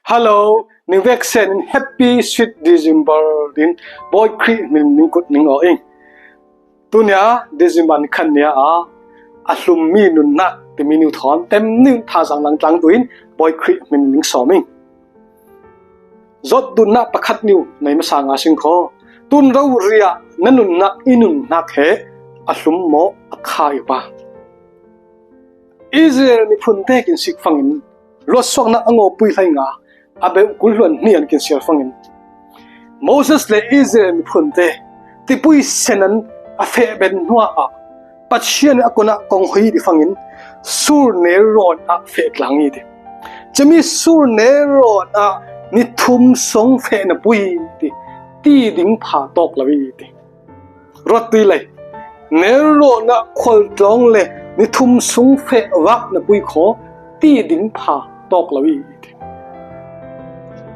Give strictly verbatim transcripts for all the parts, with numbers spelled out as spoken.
Hello, ning vek senin Happy Sweet December tiin Bawi Krih hmingin ning kut ning aw ing. Tunia December ni khat nia a, a hlum mi nunna ti mi ni thawn tem ning tha zang lang tlang tuin Bawi Krih hmingin ning sawm ing. Zot dutna pakhat ni nei masa nga sing kho. Tun ro ria na nunna i nunna he a hlum maw a kha i pa. Israel miphun te kin sik fangin, luat suokna a ngawpui hlei nga, a beuh kul hluon hni an kin sial fangin. Moses le Israel miphun te, tipui senan a fe ben hnuah a, Pathian a kona kong hoi di fangin, Sur nel rawn a fe tlang i ti. Chemi Sur nel rawn a ni thum song fe na pui ti, ti ding pha tawk lo i ti. Ruat tui lei. Nel rawn a khual tlawng le ni thum sung fe vak na pui kho ti ding pha tawk lo i ti.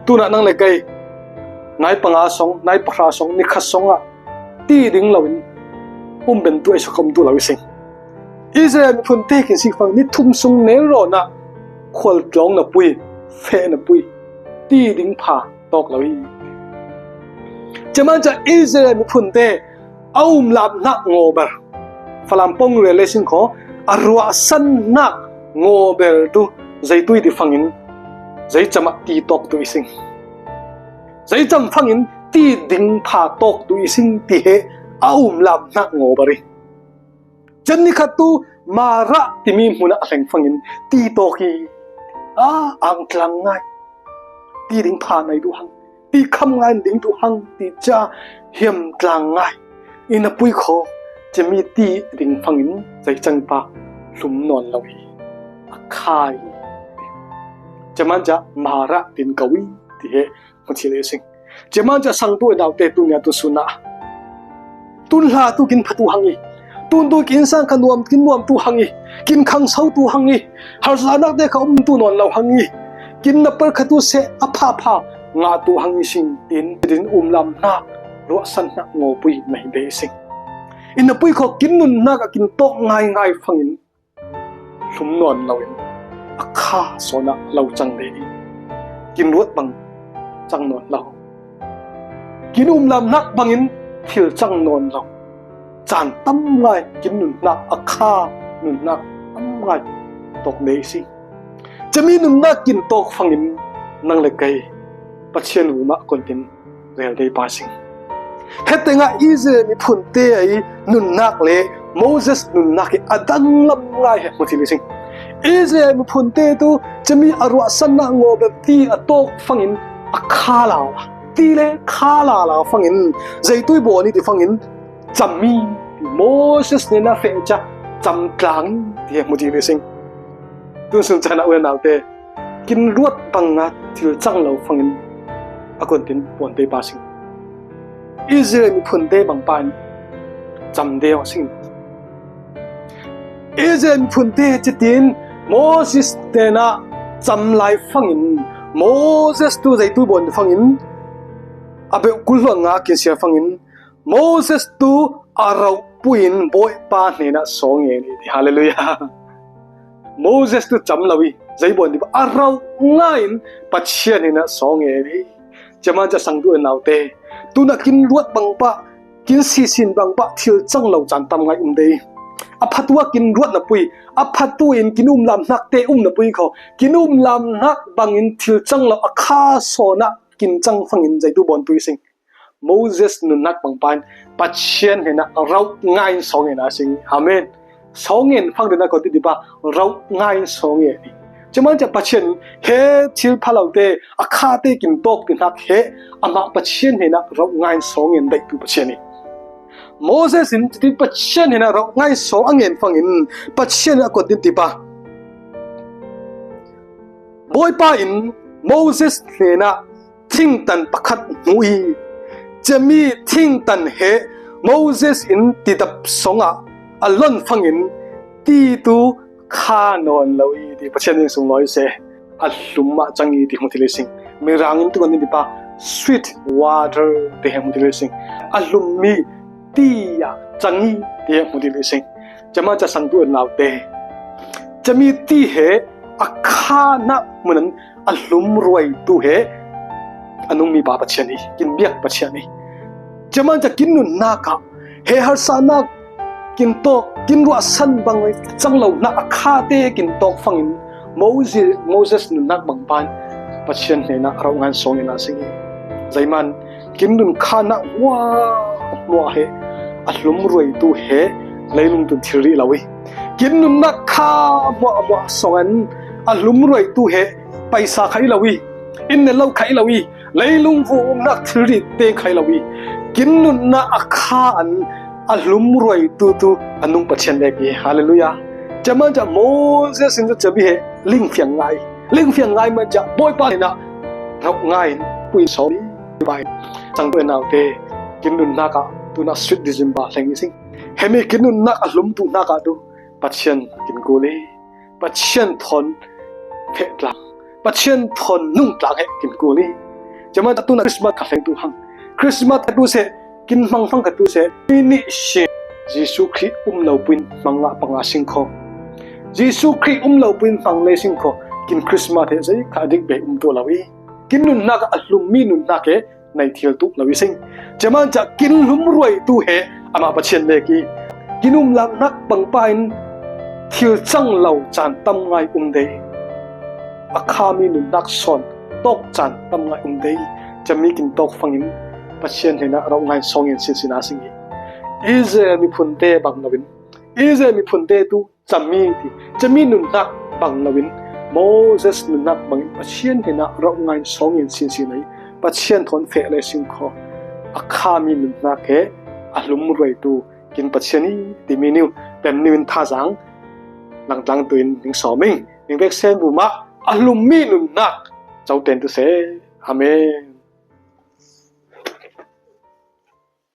Tuna nang le kei. Nai panga song, nai pahra song, ni khat song a. Ti ding lo in. Um ben tu ei sakhom tu lo i sing. Israel miphun te kin sik fang ni thum sung nel rawn a. Khual tlawng na pui, fe na pui. Ti ding pha tawk lo i. Cheman cha Israel miphun te a um lam hnak ngawber. Falam pong rel le sing kho, a ruah san hnak ngawber tu, zai tui di fangin, zai chama ti tawk tu i sing. Zai cham fangin, ti ding pha tawk tu i sing ti he, a um lam hnak ngawber i. Chan ni khat tu, Mara ti mi hmuna a hleng fangin, ti tawk i. A, ang tlang ngai. Ti ding pha nei tu hang. Ti kham ngai ding tu hang. Ti cha hiam tlang ngai. I na pui kho. Chemi ti ding fangin zai chang pa. Hlum nawn lo i. A kha i. Cheman cha Mara tin ko i. Ti he. Hmu thei le sing. Cheman cha sang tu e dau te tunia tu suna. Tun hla tu kin pha tu hang i. Tun tu kin sang kha nuam kin nuam tu hang i. Kin khang sau tu hang i. Har sa nak te kha um tu nawn lo hang i. Kin na par kha tu se a pha pha nga tu hang i sing tin. Din um lam hnak. Ruah san hnak ngawpui nei de sing. I na pui kho kin nun hnak a kin tawk ngai ngai fangin. Hlum nawn lo in, a kha sawn a lo chang de i. Kin ruat bang chang nawn lo. Kin um lam hnak bangin thil chang nawn lo. Chan tam ngai kin nun hnak a kha nun hnak tam ngai tawk de i sing. Chemi nun hnak kin tawk fangin nang le kei Pathian uma kon tin rel dei pa sing. Hetenga Israel miphun te ei nunnak le Moses nunnak hi a danglam ngai he hmu thei sing. Israel miphun te tu chemi a ruah san hnak ngawber ti a tawk fangin a kha la la. Ti le kha la la fangin zai tui bo ni ti fangin cham mi Moses nena fe cha cham tlang ti he hmu thei sing. Tun sun chana u le nau te. Kin ruat banga thil chang lo fangin a kon tin puon te pa sing. Israel miphun te bang pain cham de aw sing. Israel miphun te chitin Moses nena cham lai fangin Moses tu zai tui bo ni fangin a beuh kul hluon nga kin sial fangin Moses tu a rauh puin Bawipa hnena saw nge ni ti. Hallelujah. Moses tu cham lo i, zai bo ni a rauh ngaiin Pathian hnena saw nge ni. Cheman cha sang tu e nau te. Tuna kin ruat bang pa, kin sisin bang pa, thil chang lo chan tam ngai um de. A phatu a kin ruat na pui, a phatu in kin um lam hnak te um na pui kho. Kin um lam hnak bangin thil chang lo a kha sawn a kin chang fangin zai tu bo ni sing. Moses nunnak bang pain Pathian hnena rauh ngaiin saw nge ni a sing. Amen. Saw nge ni fang dena ko ti di pa rauh ngaiin saw nge ni. Cheman cha Pathian he thil pha lo te a kha te kin tawk ti hnak he ama Pathian hnena rauh ngaiin saw nge ni dai tu Pathian ni. Moses in ti Pathian hnena rauh ngai saw a ngen fangin Pathian a kon ti pa. Bawipa in Moses hnena thingtan pakhat hmu i. Chemi thingtan he Moses in tidap sawnga a lon fangin ti tu kha nawn lo i ti Pathian in sung loi se. A hlum a chang i ti hmu thei sing. Mirang in tu kan ti pa sweet water ti he hmu thei sing. A hlum mi ti a chang i ti he hmu thei sing. Cheman cha sang tu e nau te. Chemi ti he a kha na hmunan a hlum ruoitu he a nung mi pa Pathian hi, kin biek Pathian hi. Chuong ang chun kin nunna kha, he harsatna kin tawk, kin ruahsan bang chang lo na a kha te kin tawk fangin Moses, Moses nunna bang pan Pathian hnena rau ngai sawng in a sing hi. Zeiman kin nun kha na hua hua he a hlum ruoitu he leilung tun thil ri lo hi. Kin nunna kha hua hua sawng an a hlum ruoitu he paisa khai lo hi. In ne lo khai lo hi. Leilung vuongna thil ri te khai lo hi. Kin nunna a kha an a hlum ruoitu tu a nung Pathian le ki. Hallelujah. Chuong ang chun Moses in chu chami he lingfiang ngai. Lingfiang ngai man chun Bawipa hnena rau ngai pui so ni bai. Chang tu nau te kin nunna kha tu na sweet December leng i sing. Hemi kin nunna a hlum tu na kha tu Pathian kin kuol hi. Pathian thawn fe tlang, Pathian thawn nung tlang he kin kuol hi. Chuong ang chun tu na Christmas kha leng tu hang. Christmas kha tu se, kin hmang hmang kha tu se, ni ni si Jesu Christ um lo puin hmang nga panga sing kho. Jesu Christ um lo puin hmang le sing kho. Kin Christmas he zei kha dik be um tu lo hi. Kin nunna kha a hlum mi nunna kha nei thil tu lo i sing. Chuong ang chun kin hlum ruoitu he ama Pathian le ki. Kin um lang nak bang pan thil chang lo chan tam ngai um dei. A kha mi nunna sawn tawk chan tam ngai um dei. Chami kin tawk fangin Pathian hnena rau ngai sawng in sin sin a sing hi. Israel miphun te bang lovin, Israel miphun te tu chami ti, chami nunna bang lovin, Moses nunna bangin Pathian hnena rau ngai sawng in sin sin ei. Pathian thawn fe le sing kho. A kha mi nunna kha a hlum ruoitu kin Pathian hi ti mi ni u, pem ni u in tha zang lang tlang tu in ning sawm ing. Ning bek sen bu ma a hlum mi nunna chau ten tu se. Amen.